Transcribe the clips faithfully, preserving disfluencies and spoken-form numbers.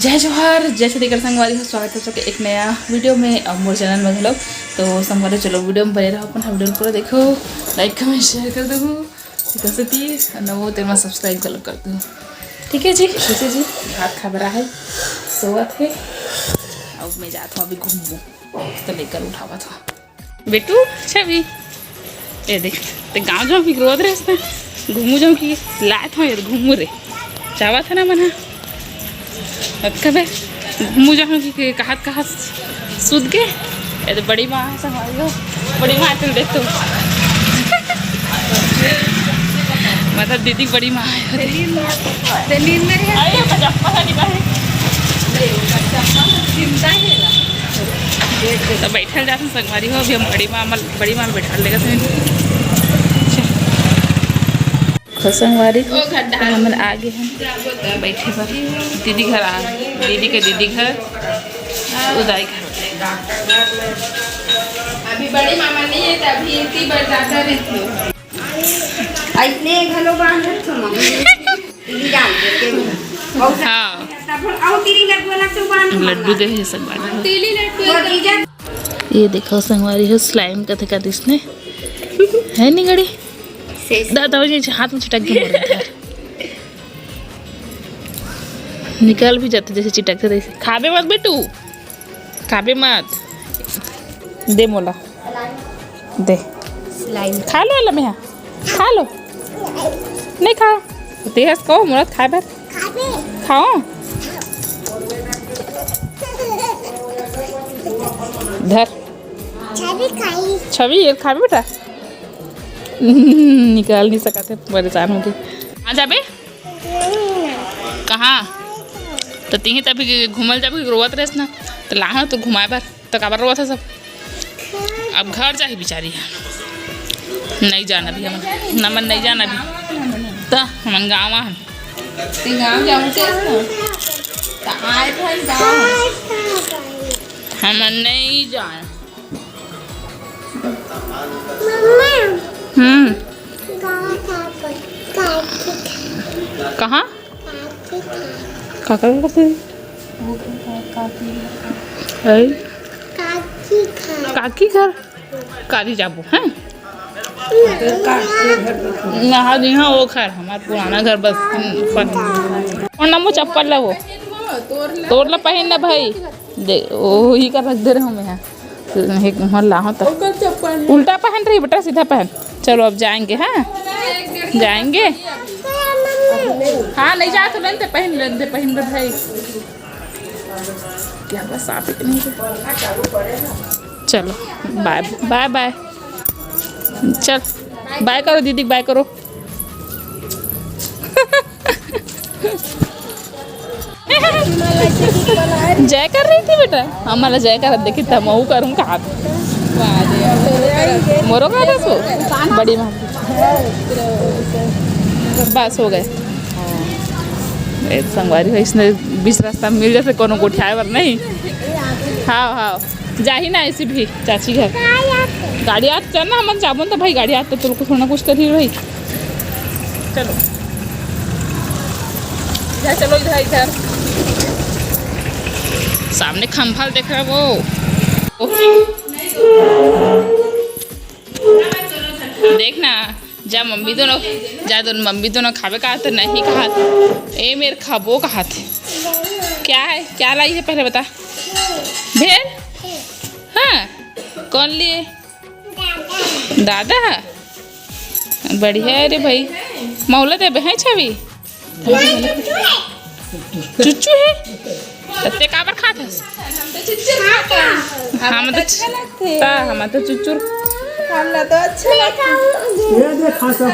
जय जोहार, जय छत्तीसगढ़ संगवारी हो, स्वागत है सबके एक नया वीडियो में और मोर चैनल में घलो। तो संगवारी, चलो वीडियो में बने रहो, अपन वीडियो पूरा देखो, लाइक, कमेंट, शेयर कर दो, ठीक है सती, और नवो तेरे में सब्सक्राइब कर कर दो, ठीक है जी। खुशी जी, भात खा बरा है, सोवत है, अब मैं जात हूँ अभी घूमू, तो लेकर उठावत हूँ। बेटू, छवि, ए देख, ते गाँव जाऊँ कि रोत रहस ना, घूमू जाऊँ कि लात हूँ, ये घूमू रे, चाहत है ना मना। अब कबे घूमू जाऊँ कि, कि कहत कहत सूत के, ए तो बड़ी माँ है संभाल लो, बड़ी माँ तुम देख तो। मतलब दीदी बड़ी माँ है। दिल्ली में, दिल्ली में रहे। अरे, बच्चा पता नहीं कहाँ है। चिंता है ना। तो बैठल जात हन संगवारी हो, अभी हम बड़ी माँ, बड़ी माँ बैठा लेगा। तो संगवारी हो, हमन आ गे हन बैठे बर। दीदी घर आ, दीदी के दीदी घर, उदाई घर। अभी बड़ी मामा नहीं है, तो अभी इतनी बरदादा रहती हो। ऐसने घलो बांधत हो मम्मी। दीदी जान के। हाँ। तब हम, आओ तेरी लड्डू वाला तो बांध लड्डू दे है संगवारी। तेली लड्डू वो एकदम जीजा। ये देखो संगवारी हो, स्लाइम कथे का दिसने है नी गड़ी। से दा, दा, ये हाथ में छिटक के मर गया। निकल भी जाते जैसे चिटकते तैसे। खाबे मत बेटू, खाबे मत। दे मोला, दे। स्लाइम। खा लो लम्हा, खा लो। नहीं खाओ, तेहस कहो मुरत खाए बर। खाओ। धर। छवि खाई। छवि, ये खाबे बेटा। निकाल नहीं सकते, परेशान हो गए। आ जाबे। कहाँ? तो तिही तभी घूमल जाबे, रोवत रहस ना, तो लाहन तो घुमाए बर, तो काबर रोवत है सब? अब घर जाही बिचारी, नहीं जाना भी हमन, हमन नहीं जाना भी। तो हमन गाँव आ, ते गाँव जाऊँ से तो आए थे गाँव। हमन नहीं जाना। मम्मा। हम्म। गाँव का पर, काकी। कहाँ? काकी। काका का से? वो काकी। है? काकी घर। काकी घर? काली जाबो, हैं? नहा जी, हाँ, वो घर, हमार पुराना घर बस, हम्म, फन। और ना, वो चप्पल ला, वो। तोर ला पहन ना भाई। दे, ओ, ही का रख दे रहे हूँ मैं यहाँ। एक मोहर लाहूं तो। ओकर चप्पल। उल्टा पहन रही बेटा, सीधा पहन। चलो अब जाएंगे, हाँ? जाएंगे। हाँ, नहीं जाए तो लेते, पहन लेते, पहन ले भाई। क्या बस आप इतने ही। चलो, बाय, बाय, बाय। चल, बाय करो दीदी, बाय करो। जय कर रही थी बेटा, हमारा जय कर देखी था, महू करूँ कहा। मोरो कहा था सो बड़ी माँ। बस हो गए। ए, संगवारी हो, इसने बीच रास्ता में मिल जाते कोनो गोठियाए बर नहीं। हाँ, हाँ, जाही ना ऐसी भी चाची घर। गाड़ी आत चल ना, हमन जाबो न त भाई, गाड़ी आत तो तुमको थोड़ा कुछ करी भाई। चलो इधर, चलो इधर, इधर। सामने खंभा देख रहा वो। देखना, जा मम्मी दोनों, जा दोनों मम्मी दोनों खाबे कहा तो नहीं कहा। ए मेर खाबो कहा थे। क्या है, क्या लाई है पहले बता। भेल? हाँ, कौन लिए? दादा। बढ़िया है रे भाई। मौला देबे हैं छवि। चुच्चू है। तत्ते काबर खात हस? हम तो चुच्चू खात हस। हम तो च-, ता, हम तो चुच्चू। हम ना तो अच्छा लगता। ये दे खा सब।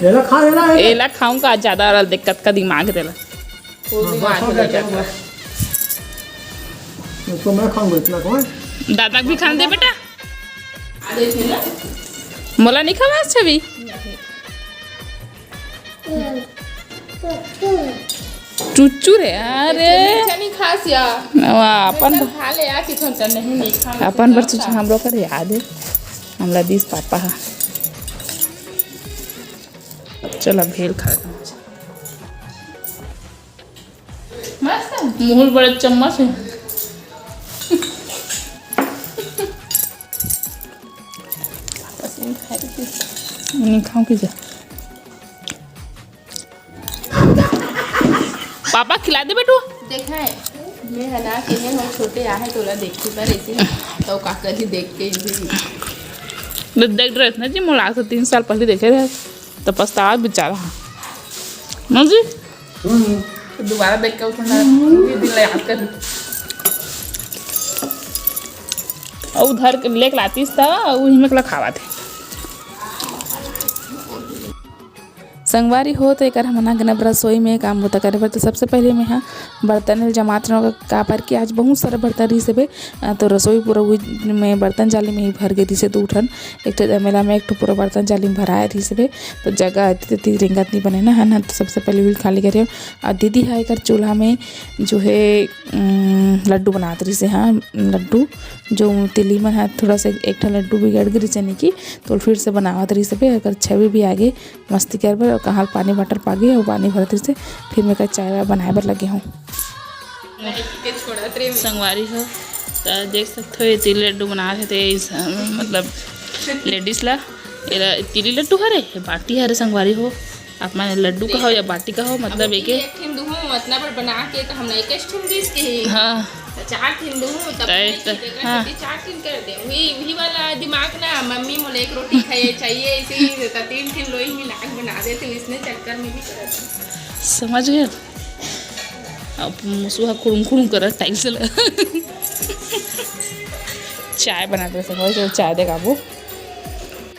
ये ला खा, ये ला, ये ला। एला खाऊंगा ज्यादा वाला दिक्कत का दिमाग देला। हाँ, बस हो गया, चलो बस। इसको मैं खाऊंगा इतना, कौन? दादा भी खान दे बेटा। मोला नहीं खवास छवि। चुच्चू रे, अरे। चुच्चू नहीं खास या। वाह, अपन बर-, खा ले या, कि तो नहीं, नहीं खाना अपन बर चुच्चू हमरो कर याद है। हमला दिस पापा हा। चल, अब भेल खा। मस्त है। मुँह बड़े चम्मच है। नहीं खाऊं किसे। पापा खिला दे बेटू। देखा है, मैं हना के मैं हो छोटे आहे तोला देखी बर ऐसे तो का करी देख के ही। देख रहे ना जी, मोला से तीन साल पहले देखे रहे तो पछतावा बेचारा। ना जी? तो दोबारा देख के उठना, ये दिन ला याद कर। और उधर के लेके लातीस था, वही में कला खावा थे। संगवारी हो, तो एकर हमन आगन अब रसोई में काम बुता करे बर। तो सबसे पहले मैं हा बर्तन ल जमात रहूँ, काबर कि आज बहुत सारा बर्तन रहिस हवे। अ, तो रसोई पूरा उही में बर्तन जाली में ही भर गे रहिस हे, दू ठन, एक ठो जमेला में, एक ठो पूरा बर्तन जाली में भराए रहिस हवे। तो जगह अति तति रेंगत नहीं बने ना, है ना। तो सबसे पहले उही खाली करे। और दीदी हा एकर चूल्हा में जो है, उम, लड्डू बनात रहिस हे, हाँ, लड्डू जो तिली मन हा थोड़ा सा एक ठो लड्डू बिगड़ गे रहिस हे, यानी कि तो फिर से बनावत रहिस हवे। एकर छवि भी आगे मस्ती कर बर, और कहाँ पानी bottle पागे, और पानी भरत रहिस हे। फिर मैं का चाय वाय बनाए बर लगे हूँ। संगवारी हो, त देख सकते हो, ये तिली लड्डू बनात हे, ते इस, मतलब, ladies ला, एला तिली लड्डू हरे, ये बाटी हरे संगवारी हो। आप मन लड्डू कहो या बाटी कहो, मतलब, अब एके एक ठिन दुहूं, अतना बड़ बना के, तो हमने एक ठिन दिस के ही। हाँ। तो चार ठिन दुहूं, तब तय नहीं तो, की, देखना हाँ। चार ठिन कर दे। वही, वही वाला दिमाग ना, मम्मी मोले एक रोटी खाए चाहिए, ऐसे ही रहता, तीन ठिन लोई मिला के बना देते, इसने चक्कर में भी करत। समझ गए? अब मुसुहा खुड़ुम खुड़ुम करत tiles ल। चाय बनात रहे, संगवारी हो, चाय दे काबू।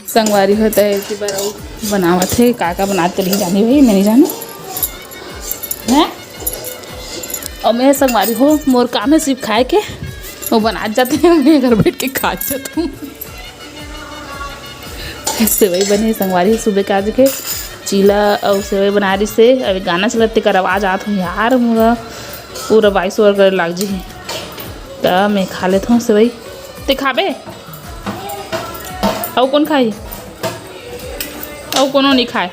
संगवारी हो, त एती बर अउ बनावत हे, का का बनात के नहीं जानी भाई, मैं नहीं जानू। हैं? और मैं संगवारी हो, मोर काम है सिर्फ खाए के, वो बनात जाते हैं, मैं घर बैठ के खात जाता हूँ। सेवई बने संगवारी, सुबह के आज के चीला अउ सेवई बना रही से। अभी गाना चलत, तेकर आवाज आत हो यार, मोरा पूरा voice over करे लाग जी। त मैं खा लेत हूँ सेवई, ते खाबे? अउ कौन खाई? अउ कोनो नहीं खाए।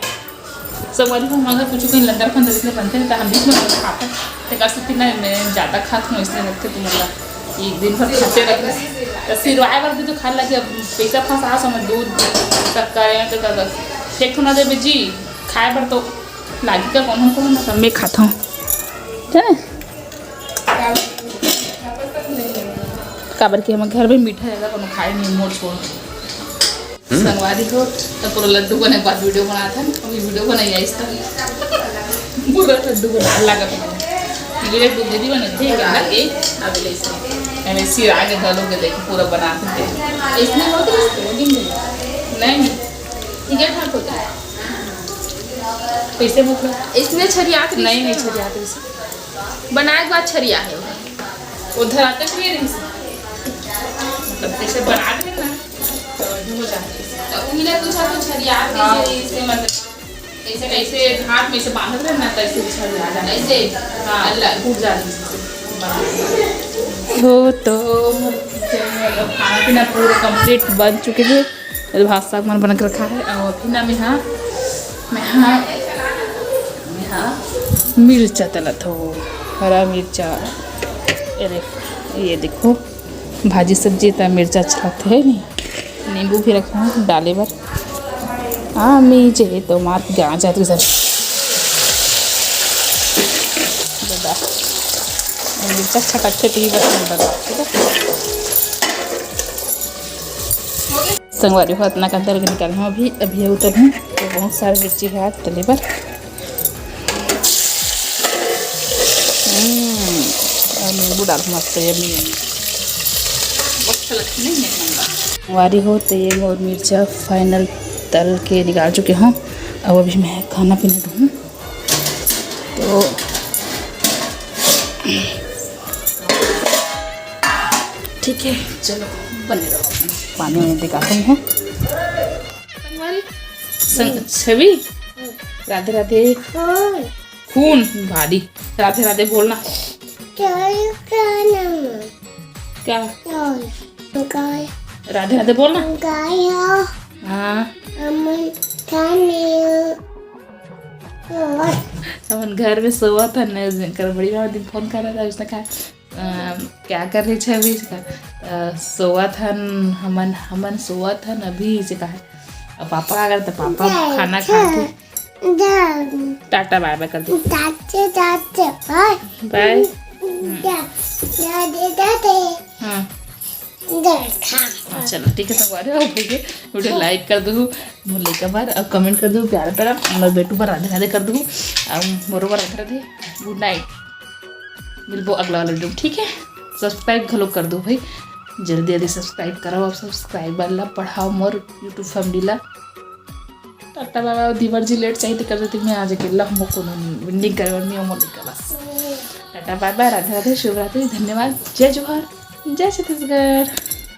संगवारी हो, हम अगर कुछ कहीं लंदर फंदर इसलिए बनते हैं, तो हम बीच में खाते हैं। तो कर सकती ना, मैं ज़्यादा खात हूँ, इसलिए रखते तुम लोग एक दिन भर खाते रखते। तो सिरवाए बर भी तो खाए लगे, अब पैसा फंसा समय दूध शक्कर है तो कर फेंक ना देवे जी, खाए बर तो लागी का कौन हमको ना, मैं खाता हूँ, है ना? काबर कि हम घर में मीठा ज़्यादा कोनो खाए नहीं, मोर छोड़। संगवारी हो, तो पूरा लड्डू बने के बाद video बनात हन। अभी video बनाई आइस त पूरा लड्डू बना लगा। ये लड्डू दीदी बने थे, क्या लगे? अब ले से। मैंने सिर आगे डालो के देखो, पूरा बनात हन। इसमें हो तो इसको दिन दे। नहीं, ठीक है, ठाक होता है। कैसे मतलब? इसमें छरियात नहीं, नहीं छरियात। बनाए के बाद छरिया है वो। वो धराते भी है नहीं। मतलब जैसे बना दे ना, तो हो जाते हैं। तो उंगलियां कुछ तो छरिया के हाँ। इससे मतलब ऐसे, ऐसे हाथ में से बांधत रहे ना, तो ऐसे छरिया जाए। ऐसे? हाँ। अल्लाह, टूट जाते हैं। हो तो मतलब खाना पीना पूरे complete बन चुके हैं। ये भात साग मन बना के रखा है। और अभी ना मैं हाँ, मैं हाँ, मैं हाँ मिर्चा तलत हो, हरा मिर्चा। अरे ये देखो, भाजी सब्जी त मिर्चा अच्छा लगता है नहीं। नींबू भी रखा है डाले बर। हाँ, मी जे तो मार के आ जाती सर। दादा, मिर्चा अच्छा लगता है, तो ये बस नंबर, ठीक है। संगवारी हो, इतना का तल के निकाल हूँ अभी, अभी उतर हूँ। तो बहुत सारे मिर्ची है आज तले पर। हम्म, और नींबू डाल मस्त है, यम्मी, यम्मी। बहुत अच्छा लगता है, नहीं है नंबर। संगवारी हो, तो ये मोर मिर्चा final तल के निकाल चुके हूँ। अब अभी मैं खाना पीना दूँ। तो ठीक है, चलो बने रहो। पानी में दिखाते हैं। संगवारी, संग-, छवि, राधे राधे। खून भारी। राधे राधे बोलना। क्या? राधे राधे बोलना। हाँ। हमन घर में सोवत हन, जेकर बड़ी माँ दिन फोन कर रहा था, उसने कहा, "अ, क्या कर रही छे अभी?" इसका, "अ, सोवत हन, हमन, हमन सोवत हन अभी," से कहा। अब पापा का करते, पापा खाना खा के टाटा बाय बाय कर दो। टाटा, टाटा, बाय। बाय। दादे, दादे। हाँ। हाँ, चलो, ठीक है, संगवारी हो, ठीक है, वीडियो लाइक कर दू, मोर लइका बर, और कमेंट कर दू, प्यारा प्यारा, मोर बेटू बर राधे राधे कर दू, और मोरो बर राधे राधे, गुड नाइट। मिलबो अगला वाला वीडियो, ठीक है? सब्सक्राइब घलो कर दो भाई, जल्दी जल्दी सब्सक्राइब कराओ, आप सब्सक्राइबर ला बढ़ाओ, मोर YouTube फैमिली ला। टाटा बाय बाय, दीवर जी लेट चाहिए तो कर देती, मैं आज अकेला हूँ, कोनो नहीं करे, नहीं मोर लइका बस। टाटा बाय बाय, राधे राधे, शुभ रात्रि, धन्यवाद, जय जोहार, जय छत्तीसगढ़।